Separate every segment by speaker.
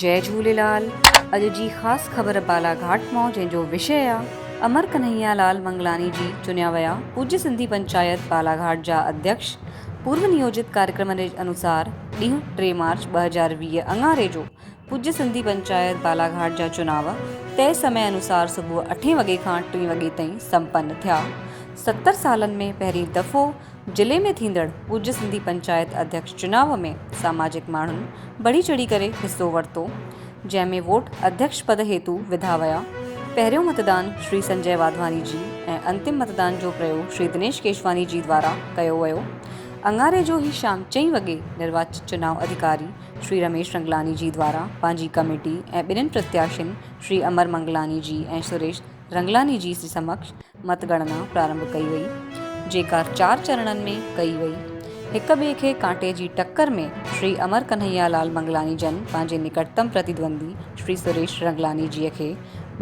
Speaker 1: جئي جهوليلال اڄ جي خاص خبر بالاگهاٽ مان جنهن جو وشيه آ امر ڪنهيا لال منگلاڻي جي چنيا ويا پوڄ سنڌي پنچائت بالاگهاٽ جا اڌيڪش پورو نيوجت ڪاريڪرم جي انوسار ڏينهن ٽي مارچ 2020 اڱاري جو پوڄ سنڌي پنچائت بالاگهاٽ جا چناو طئي سمي انوسار صبح اٺين وڳي کان ٽين وڳي تائين سمپن ٿيا 70 سالن ۾ پهرين دفعو ضلعي ۾ ٿيندڙ پوڄ سنڌي پنچائت اڌيڪش چناو ۾ ساماجڪ ماڻهن بڙهي چڙهي ڪري حصو ورتو، جنهن ۾ ووٽ اڌيڪش پد هيتو وڌا ويا. پهريون متدان شري سنجي واڌواني جي ۽ انتم متدان جو پريوگ شري دنيش ڪيشواني جي دوارا ڪيو ويو. اڱاري جو هي شام چئين وڳي نرواچت چناو اڌيڪاري شري رميش رنگلاني جي دوارا پنهنجي ڪميٽي ۽ ٻنهين پرتياشين شري امر منگلاني جي ۽ سريش رنگلاني جي سمڪش مت ڳڻنا پرارنڀ ڪئي وئي، جيڪا چار چرڻن ۾ ڪئي وئي. هڪ ٻئي کي ڪانٽي جي ٽڪر ۾ شري امر ڪنهيا لال منگلاني جن پنهنجي نڪٽتم پرتيدوندي شري سريش رنگلاني جيء کي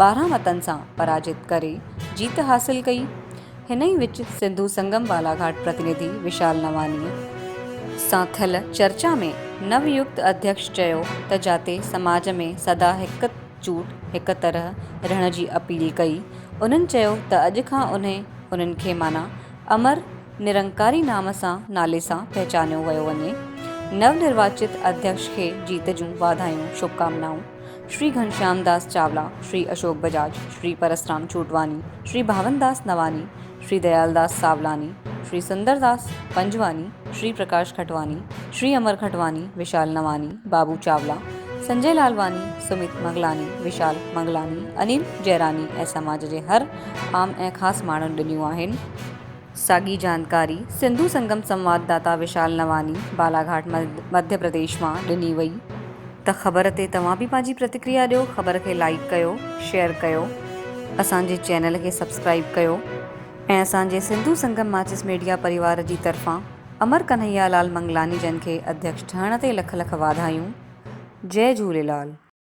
Speaker 1: 12 متن سان پراجت ڪري جيت حاصل ڪئي. هن ئي وچ سنڌو سنگم بالاگهاٽ پرتنڌي وشال نوانيء سان ٿيل چرچا ۾ نويڪت اڌيڪش چيو ته جاتي سماج ۾ سدا هڪ چوٽ هڪ طرح رهڻ جي اپيل ڪئي. انهن چيو ته اڄ کان انهي انهن کي معنيٰ امر نرنڪاري نام سان نالي سان پهچانيو ويو وڃي. نو نرواچت اڌيڪش کي جيت جون واڌايون شڀڪامنائون. شري گهنشيام داس چاولا، شري اشوڪ بجاج، شري پرسرام ڇوٽواني، شري ڀاون داس نواني، شري ديال داس ساولاني، شري سندر داس پنجواني، شري پرڪاش کٽواني، شري امر کٽواني، وشال نواني، بابو چاولا، سنجي لالواني، سميت منگلاني، وشال منگلاني، انيل جيراني ۽ سماج جي هر عام ۽ خاص ماڻهن ڏنيون آهن. ساڳي جانڪاري سنڌو سنگم سنواد داتا وشال نواني، بالاگهاٽ مڌيه پرديش مان ڏني وئي. ته خبر تي توهان به پنهنجي پرتڪريا ڏيو خبر کي لائيڪ ڪيو شيئر ڪيو اسان جي چينل کي سبسڪرائيب ڪيو ۽ اسان جي سنڌو سنگم ماچس ميڊيا پريوار جي طرفان امر ڪنهيا لال منگلاني جن کي اڌيڪش ٺهڻ تي لک لک واڌايون جئي جهوليلال.